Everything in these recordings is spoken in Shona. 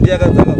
ndiye akanzi akafa.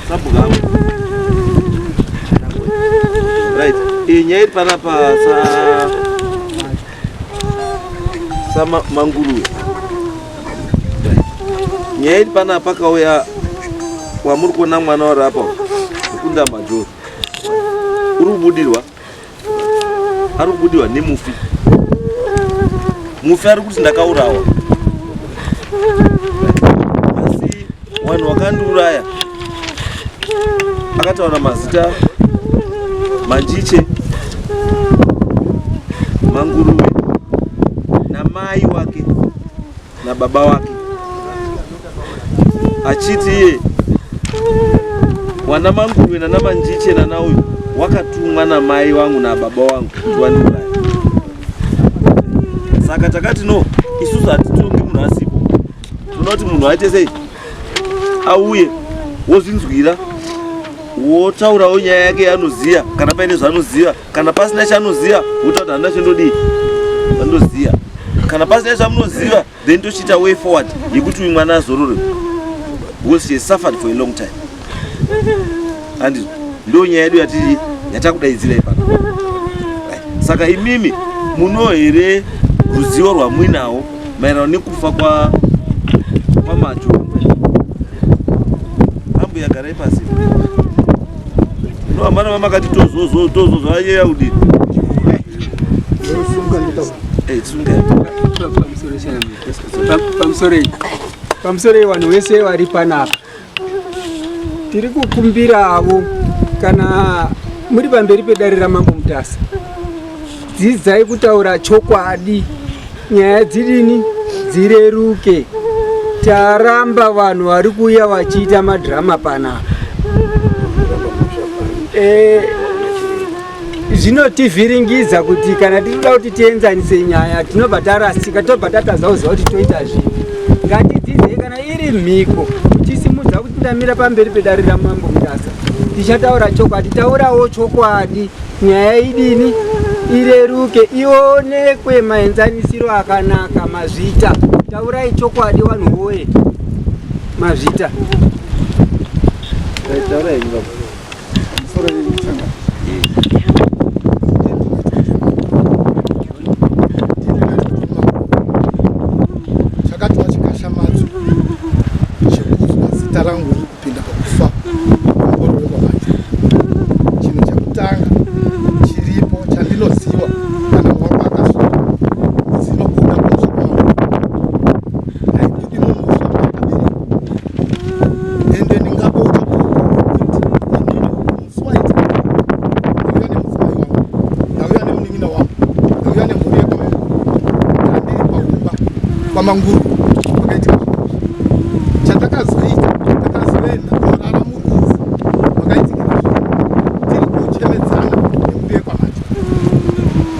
Sabhuku avo. Right. Iyi nyaya iri panapa sa samanguruve. Nyaya iri panapa pakauya wamuri kuona mwana uri apa kukunda majoro. Uri kubudirwa ari kubudirwa nemufi. Mufi ari kuti ndakaurawa. Asi vanhu vakandiuraya akataura mazita Manjiche, Manguruve namai wake nababa wake, achiti iye wana Manguruve nana Manjiche nana uyu wakatumwa namai wangu nababa wangu kuti wandiuraya. Saka takati no, isusu hatitongi munhu asipo, tinoda kuti munhu aite sei, auye wozvinzwira, wotaurawo nyaya yake yaanoziva, kana paine zvaanoziva. Kana pasina chaanoziva, wotaura kuti handina chendodii andoziva. Kana pasina chamunoziva, then tochiita way forward yekuti uyu mwana azorore, because she has suffered for a long time. Handizvo? Ndo nyaya yedu yatiri yatakudaidzira ipano. Saka imimi muno here ruzivo rwamuinawo maererano nekufa kwa kwaMajo? Ambuya, garai pasi. No, amana vamakati tozozo tozozo ayeya kudini? Eh, tsunga. Pamusoro pamusoro, vanhu vese vari panapa, tiri kukumbiravo, kana muri pamberi pedare raMambo Mutasa, dzidzai kutaura chokwadi, nyaya dzidini dzireruke. Taramba vanhu vari kuuya vachiita madhirama panapa. Zvinotivhiringidza kuti kana tirikuda kuti tienzanise nyaya, tinobva tarasika, tobva tatadza kuziva kuti toita zvipi. Ngatidzidzei, kana iri mhiko uchisimudza kuti ndamira pamberi pedare raMambo Mutasa, tichataura chokwadi, taurawo chokwadi, nyaya idini ireruke, ionekwe maenzanisiro akanaka. Mazvita, taurai chokwadi vanhu woye, mazvita. Taurai henyu baba. Chakatova chikashamadzo chekuzwa zita rangu riri kupinda pakufa mukororo wekwaMacho. Chinhu chekutanga chiripo chandinoziva, kana wako akasvika, mbudzi inobuda kumusha kwamambo, haibudi mumusha makabereka. Ende ndingapouta kuti inini musi waita ndauya nemudzimai wangu, ndauya nemunin'ina wangu, ndauya nemhuri yekwamambo, ndandiri paumba kwaManguru kwakaitika zvinhu izvi. Chandakazoita, takazoenda korara murwizi makaitikira zvinhu, tiri kuchemedzana nemhuri yekwamacho.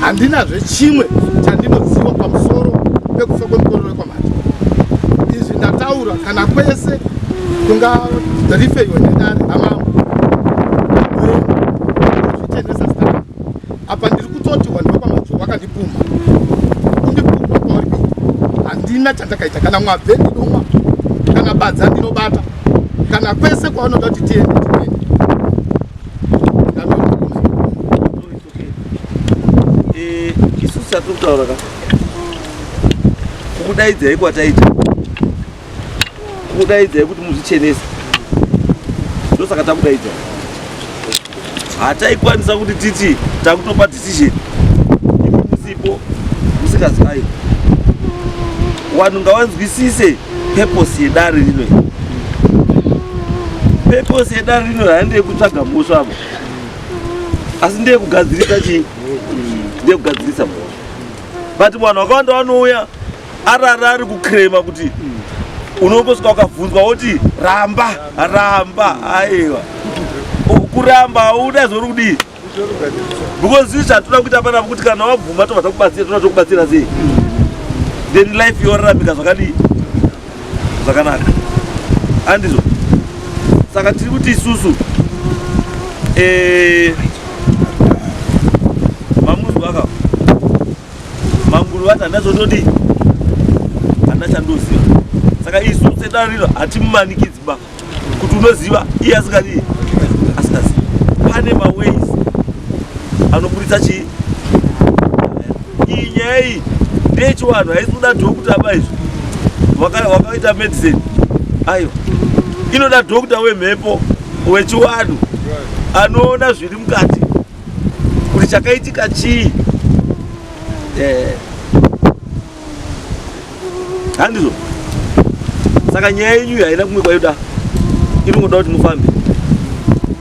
Handinazve chimwe chandinoziva pamusoro pekufa kwemukororo wekwamacho. Izvi ndataura kana kwese kungarifeiwe nedare ramambo, zvichenesa zita rangu. Apa ndiri kutoti vanhu vekwamacho vakandipumha. Kundipumha kwauri kuita, handina chandakaita. Kana mwabve ndinomwa, kana badza ndinobata, kana kwese kwavanoda kuti tiende, tinoenda. Isusu chatiri kutaura ka, kukudaidzai kwataita, kukudaidzai kuti muzvichenese, ndosaka takudaidzai. Hataikwanisa kuti titi takutopa decision imi musipo, musingazivayo. Vanhu ngavanzwisise purpose yedare rino. Purpose yedare rino handeyekutsvaga mhosva avo, asi ndeyekugadzirisa chii? Ndeyekugadzirisa mhosva. But vanhu vakawanda vanouya arara ari kukrema kuti unongosvika ukabvunzwa woti ramba, ramba. Aiwa, kuramba hauda zori kudii, because zvii zvatoda kuita panapa kuti kana wabvuma tobva takubatsira, toda tokubatsira sei, then life yoraramika zvakadii, zvakanaka, handizvo? Saka tiri kuti isusu Eh, mamuzwa aka manguru vati handina zvondodii handina chandoziva saka isu sedariro hatimumanikidzi ba kuti unoziva iye asingadii asingazivi pane maways anoburitsa chii iyi nyaya iyi ndeyechivanhu haisi kuda doctor ba izvi wakaita medicine ayo inoda doctor wemhepo wechivanhu anoona zviri mukati kuti chakaitika chii eh. Handizvo. Saka nyaya yenyu haina kumwe kwayoda. Inongoda kuti mufambe.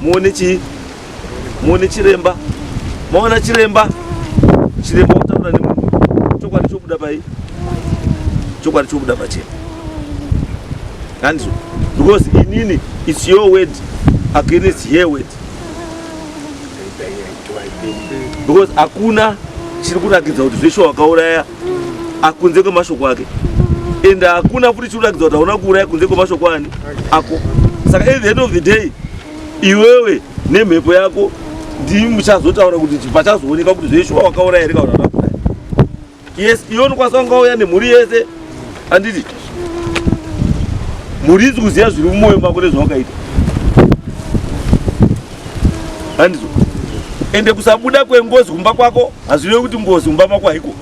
Muone chii? Muone chiremba. Maona chiremba. Chiremba kutaura nemunhu. Chokwadi chobuda pai? Chokwadi chobuda pachena. Handizvo. Because inini it's your word against her word. Because hakuna chiri kurakidza kuti zveshuwa wakauraya akunze kwemashoko ake and hakuna futi chiri kurakidza kuti hauna kuuraya kunze kwemashoko ani ako saka at the end of the day iwewe nemhepo yako ndimi muchazotaura kuti pachazooneka kuti zveshuwa wakauraya here kana hauna kuuraya yes iwe unokwanisa kunga wauya nemhuri yese handiti mhuri idzi kuziva zviri mumwoyo mako nezvawakaita handizvo ende kusabuda kwengozi kumba kwako hazvirevi kuti ngozi kumba mako haiko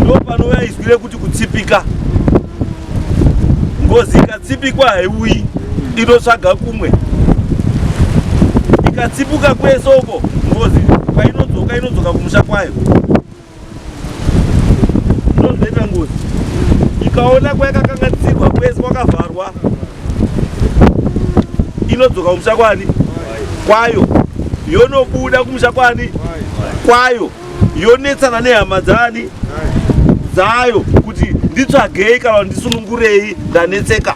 ndo panouya izwi rekuti kutsipika ngozi ikatsipikwa haiuyi inotsvaga kumwe ikatsipuka kwese uko ngozi painodzoka inodzoka kumusha kwayo ndozvinoita ngozi ikaona kwayakakanganisirwa kwese kwakavharwa inodzoka kumusha kwani kwayo yonobuda kumusha kwani kwayo yonetsana nehama dzani dzayo kuti nditsvagei kana ndisunungurei ndanetseka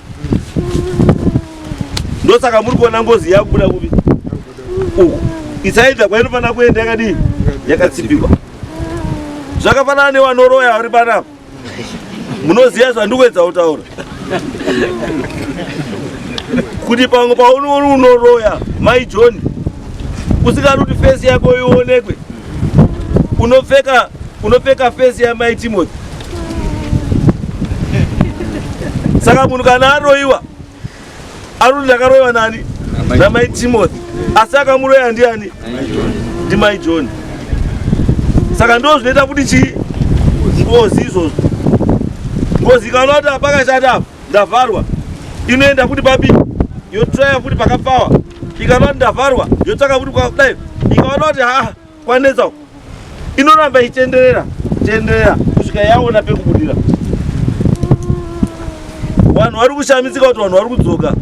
ndosaka muri kuona ngozi yakubuda kupi uku isaibva kwainofanira kuenda yakadii yakatsipikwa zvakafanana newanoroya vari panapa munoziva zvandikuedza kutaura kuti pamwe paunori unoroya mai john usingadi kuti fesi yako ionekwe unopfeka unopfeka fesi yamai timothy saka munhu kana aroiwa Aruni ndakaroiwa nani? Namai Timothy. Asi akamuroya ndiani? Ndimai John. Saka ndo zvinoita kuti chii? Ngozi izvozvo. Ngozi ikaona kuti apakashata apa ndavharwa. Inoenda futi papi? Yotraya futi pakapfawa. Ikaona kuti ndavharwa, yotsvaka futi kwakudai. Ikaona kuti haa kwanetsa uku. Inoramba ichitenderera tenderera kusvika yaona pekubudira. Vanhu vari kushamisika kuti vanhu vari kudzoka.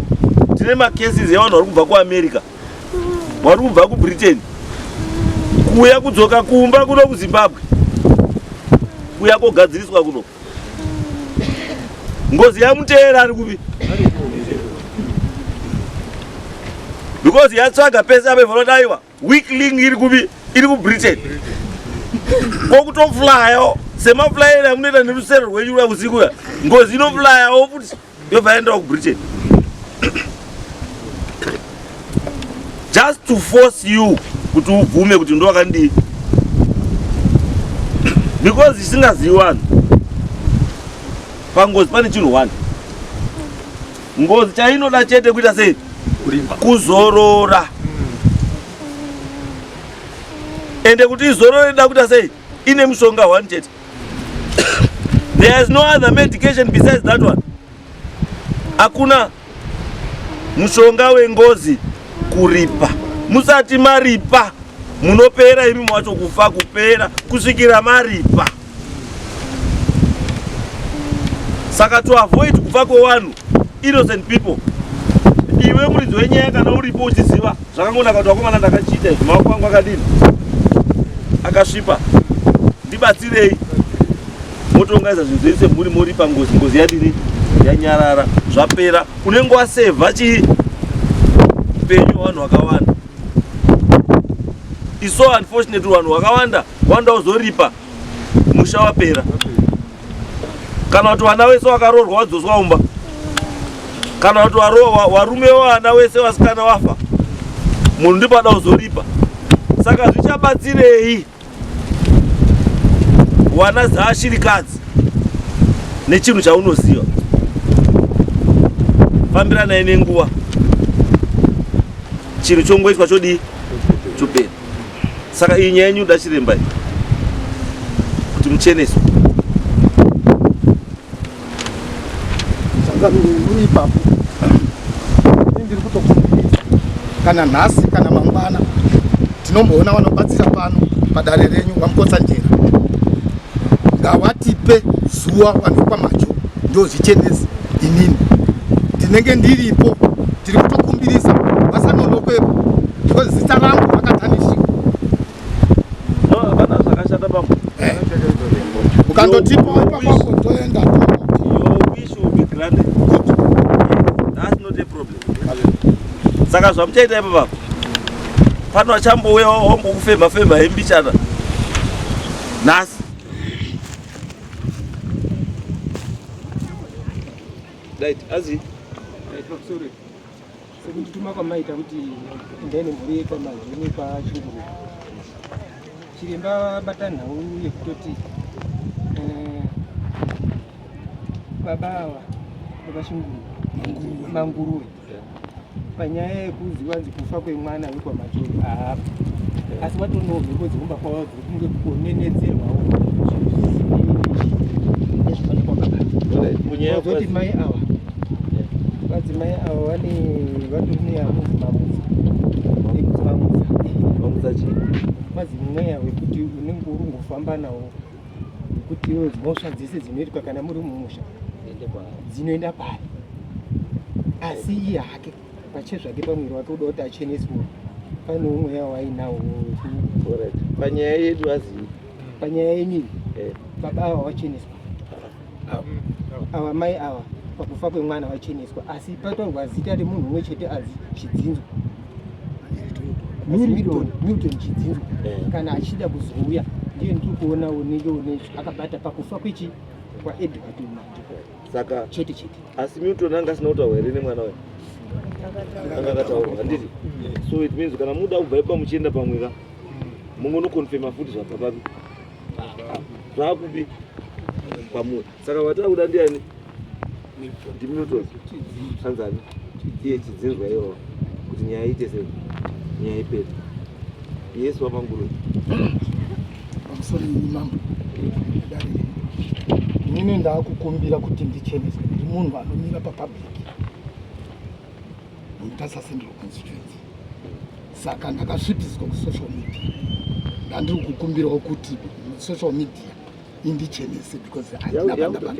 Tine macases evanhu vari kubva kuAmerica, vari kubva kuBritain, kuuya kudzoka kumba kuno kuZimbabwe, kuuya kogadziriswa kuno. Ngozi yamuteera ari kupi? Because yatsvaga pese apo ifanodaiwa. Weak link iri kupi? Iri kuBritain. Kwakutoflyawo semaflyera amunoita nerusero rwenyu rwa usiku uya. Ngozi inoflyawo futi yobva yaendawo kuBritain. Just to force you kuti ubvume kuti ndowakandii. Because isingazivi vanhu. Pangozi pane chinhu one. Ngozi chainoda chete kuita sei? Kuzorora. Ende kuti izorore inoda kuita sei? Ine mushonga one chete. There is no other medication besides that one. Hakuna mushonga wengozi kuripa. Musati maripa munopera imi mwacho kufa kupera kusvikira maripa. Saka to avoid kufa kwevanhu innocent people, iwe muridzi wenyaya kana uripo uchiziva zvakangonaka kuti vakomana ndakachiita izvi, maoko angu akadini akasvipa, ndibatsirei, motongaisa zvinhu zvenyu semhuri, moripa ngozi, ngozi yadini yanyarara, zvapera. Unenge wasevha chii upenyu hwevanhu vakawanda. It's so unfortunate vanhu vakawanda wanoda kuzoripa musha wapera, kana kuti vana vese vakaroorwa vadzoswa umba. Kana kuti warume wana wese wasikana wafa, munhu ndipo ada kuzoripa. Saka zvichabatsirei wana zaashirikadzi nechinhu chaunoziva? Fambiranai nenguva, chinhu chongoitwa chodii chopera. Saka iyi nyaya yenyu dachiremba iyi kuti mucheneswe. Muri ipapo ini ndiri kutokumbirisa kana nhasi kana mangwana tinomboona vanobatsira pano padare renyu vaMukotsanjera, ngawatipe zuva vanhu vekwaMacho ndozvichenesa. Inini ndinenge ndiripo, tiri kutokumbirisa vasanonokwepo because zita rangu rakatanishika. No, hapana zvakashata pamwe. Mukandotipa ipapapo toenda. Your wish will be granted. That's not a problem. Saka zvamuchaita ipapapo, pano achambouya wambokufemha femha hembichana nhasi. Right, azi Pamusoro, sekundituma kwamaita kuti endai nemhuri yekwaMajo nekwaChinguru, chiremba vabata nhau yekutoti baba ava, baba Chinguru, Manguruve, panyaya yekuziva nzi kufa kwemwana wekwaMajo haapo, asi vatonewo mhepo dzekumba kwavo dziri kunge kunenedzerwawo Kunyaya zoti mai ava, vadzimai ava vane vatori neanonzi mamutsa, ekuti mamutsa. Mamutsa chii? Mazi mweya wekuti unenge uri ungofamba nawo, wekuti iwe mhosva dzese dzinoitwa kana muri mumusha dzinoenda pari, asi iye hake pachezvake pamwiri wake uda kuti acheneswe, pane mweya wainawo. Alright. Panyaya yedu azivi. Panyaya yenyu, baba ava vacheneswa, ava mai ava pakufa kwemwana vacheneswa, asi patorwa zita remunhu umwe chete azi Chidzinzwa, Milton, Milton Chidzinzwa. Kana achida kuzouya ndiye ndiri kuona unenge une akabata pakufa kwechi kwaEdward Majo. Saka chete chete. Asi Milton anga asina kutaurwa here nemwana uyu? Anga akataurwa, handiti? So it means kana muda kubva ipa muchienda pamwe ka, mungonokonfema futi zvabva papi, zvakupi kwamuri. Saka watakuda ndiani? NdiMilton sanzani iye Chidzinzwa iwo, kuti nyaya iite sei, nyaya ipere. Yes, waManguru. Pamusoro ini mambo dare, inini ndaakukumbira kuti ndicheneswe. Ndiri munhu anomira papublic muMutasa Central Constituency, saka ndakasvipiswa kusocial media. Ndandiri kukumbirawo kuti social media indichenese because handina pandaba-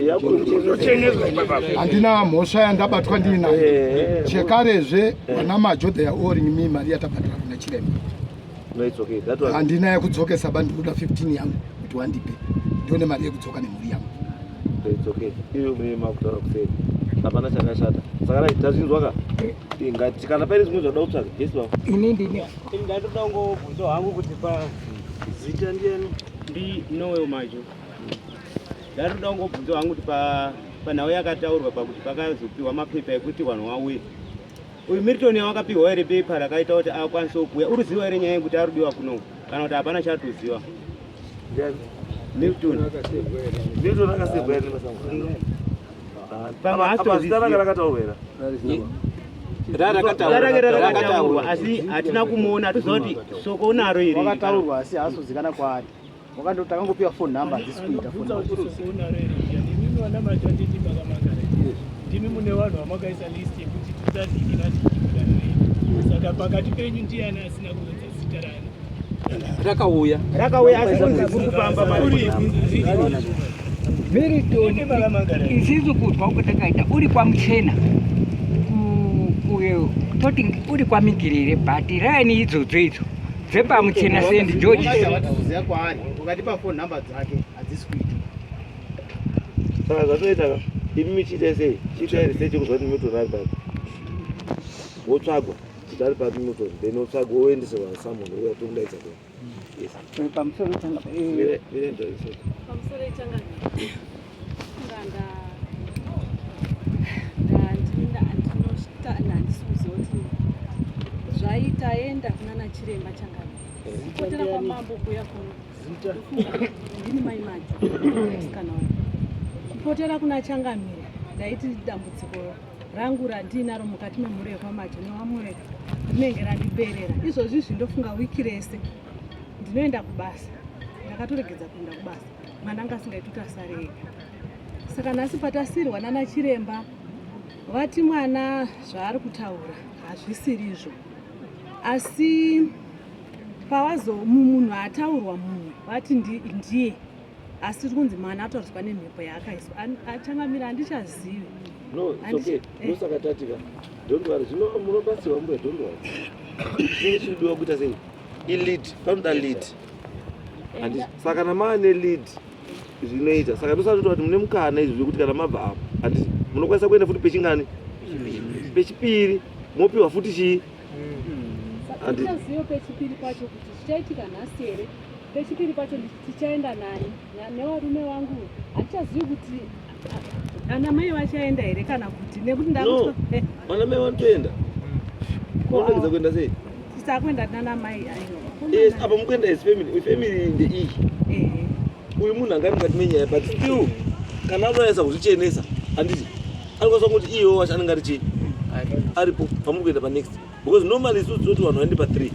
handina mhosva yandabatwa ndiinayo. Chekarezve vana Majo, they are owing me mari yatabhadhara kuna chiremba. No, it's okay, that one. Handina yekudzokesa ba, ndikuda 15 yangu kuti wandipe ndione mari yekudzoka nemhuri yangu. It's okay, iyo mune makutaura kuseri, hapana chakashata. Saka right, tazvinzwa ka. Ngati kana paine zvimwe zvada kutsvaga, yes baba. Ini ndini. Ndandoda kungobvunza hangu kuti pa Zita ndiani? Ndi Noel Majo. Ndandoda kungobvunza hangu kuti pa panhau yakataurwa pakuti pakazopiwa mapepa ekuti vanhu vauye, uyu Milton wakapiwa here pepa rakaita kuti akwanise kuuya? Uri ziva here nyaya yekuti arudiwa kuno, kana kuti hapana chatoziva? Milton. Milton akasebwa here nemasango? Pamwe Apa zita ranga rakataurwa here? Rakataurwa, asi hatina kumuona, hatiziva kuti soko unaro here. Wakataurwa, asi haasozikana kwaari. Wakando takangopiwa phone number, hadzisi kuita phone number. Ndimi mune vanhu vamakaisa list yekuti tisadiki nadiki mudare renyu, saka pakati penyu ndiani asina kuunza zita rani? Rakauya. Rakauya, asi kunzi kuri kufamba mari. Milton, isisu kuzwa kwatakaita uri kwaMuchena, toti uri kwaMigirire, but raini idzodzo idzo dzepaMuchena St George. Havatizoziva kwaari, ukatipa phone number dzake hadzisi kuita. Saka zvatoita ka, imi michiita sei, chiitai research yekuzwa kuti Milton ari papi, wotsvagwa kuti ari papi Milton, then wotsvagwa woendeserwa samunhu uya tomudaidza kuya. Yes. Pamusoro. Mire, ndoise. Pamusoro ichangani, nganda ndandina Taenda kunana chiremba changani kupotera kwamambo kuya kuno. Ndini mai Majo, musikana wangu. Kupotera kuna changamire, ndaiti dambudziko rangu randiinaro mukati memhuri yekwaMajo newaMureka rinenge randiperera. Izvozvi izvi ndofunga wiki rese ndinoenda kubasa, ndakatoregedza kuenda kubasa, mwana anga asingaiti kuti asare ega. Saka nhasi patasirwa nana chiremba vati mwana zvaari kutaura hazvisirizvo, asi pawazo munhu ataurwa mumwe vati ndiye, asi tiri kunzi mwana atauriswa nemhepo yaakaiswa. Achangamira handichazivi. No, it's okay. Ndosaka tatika, don't worry, zvino munobatsirwa mbuya, don't worry. Chinenge chiridiwa kuita sei ilead, panoda lead. Handiti saka kana maane lead zvinoita. Saka ndosati kuti mune mukana izvi zvekuti kana mabva apo, handiti munokwanisa kuenda futi pechingani, pechipiri, mopiwa futi chii. Handiti Handichaziva pechipiri pacho kuti zvichaitika nhasi here. Pechipiri pacho tichaenda nani nevarume vangu, handichazivi kuti ana mai vachaenda here kana kuti nekuti no ndakuti vana mai vanotoenda, munoregedza kuenda sei? Tisakuenda nana mai, aiwa. Yes, apa mukuenda as family, family ndeiyi. Uyu munhu anga ari mukati menyaya, but still kana anonyaisa kuzvichenesa, handiti anokwanisa kuti iyewo wacho anenge ari chii, aripo pamuri kuenda panext, because normally isusu tinoti vanhu vaende pa3.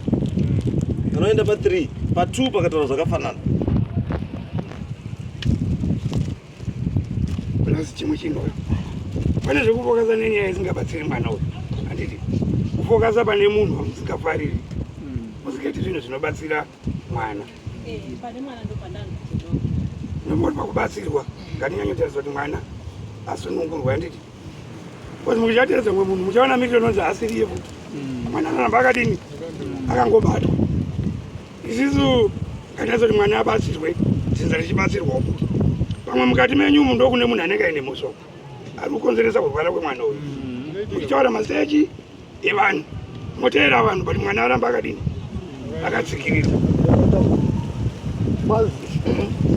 Kana vaenda pa3, pa2 pakataura zvakafanana. Plus chimwe chinhu, pane zvekufokasa nenyaya isingabatsiri mwana uyu, handiti? Kufokasa pane munhu wamusingafariri, musingaiti zvinhu zvinobatsira mwana. Pane mwana ndopandanokuti Nekuti pakubatsirwa ngatinyanyotarisa kuti mwana asunungurwa, handiti? Because muchichateredza mumwe munhu, muchaona miriro inonzi asiriye futi, mwana anoramba akadini, akangobatwa. Isisu ngatinyatsa kuti mwana abatsirwe, dzinza richibatsirwawo futi. Pamwe mukati menyu umu ndokune munhu anenge aine mhosva ari kukonzeresa kurwara kwemwana uyu. Muchitaura mazita echi evanhu, moteera vanhu, but mwana aramba akadini, akatsikirirwa.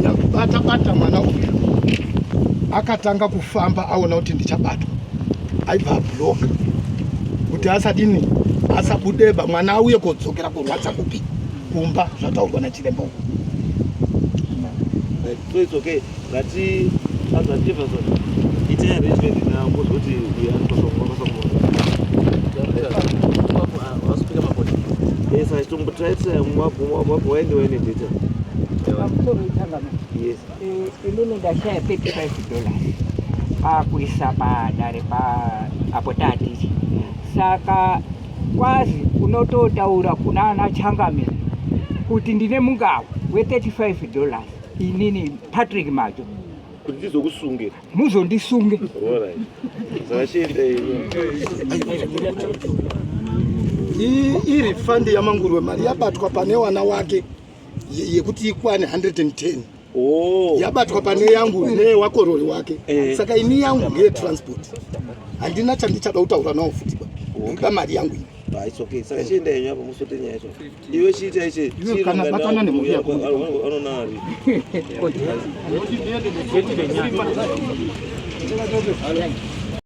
Nyakubata bata mwana uyu akatanga kufamba, aona kuti ndichabatwa, aibva abhuloka kuti asadini, asabudeba, mwana auye kodzokera kurwadza kupi, kumba, zvataurwa nachiremba uku. Right, so it's okay. Ngati anza Jefferson. Ite arrangement na muzoti uyu anokwanisa kumona. Yes, I don't try to mwapo waende waine data. Pamusoro ichangamire. Yes. Inini ndashaya $35 pakuisa padare pa apo tatiri, saka kwazi unototaura kuna ana changamire kuti ndine mungavo we$35, inini Patrick Majo. Kuti tizokusunge. Muzondisunge. Alright. Saka chienda iyo. Irefund yaMangurwe, mari yabatwa pane wana wake yekuti ikwane 110. Oh. Yabatwa pane yangu newakorori wake. Eh. Saka ini yangu ngeyetransport, handina chandichada kutaura nawo futi ba, ndinoda mari yangu ini. Ah, it's okay. Saka chienda yenyu apo musote nyaya yacho. Iwe chiita ichi. Iwe kana batana nemhuri yako. Anona ari.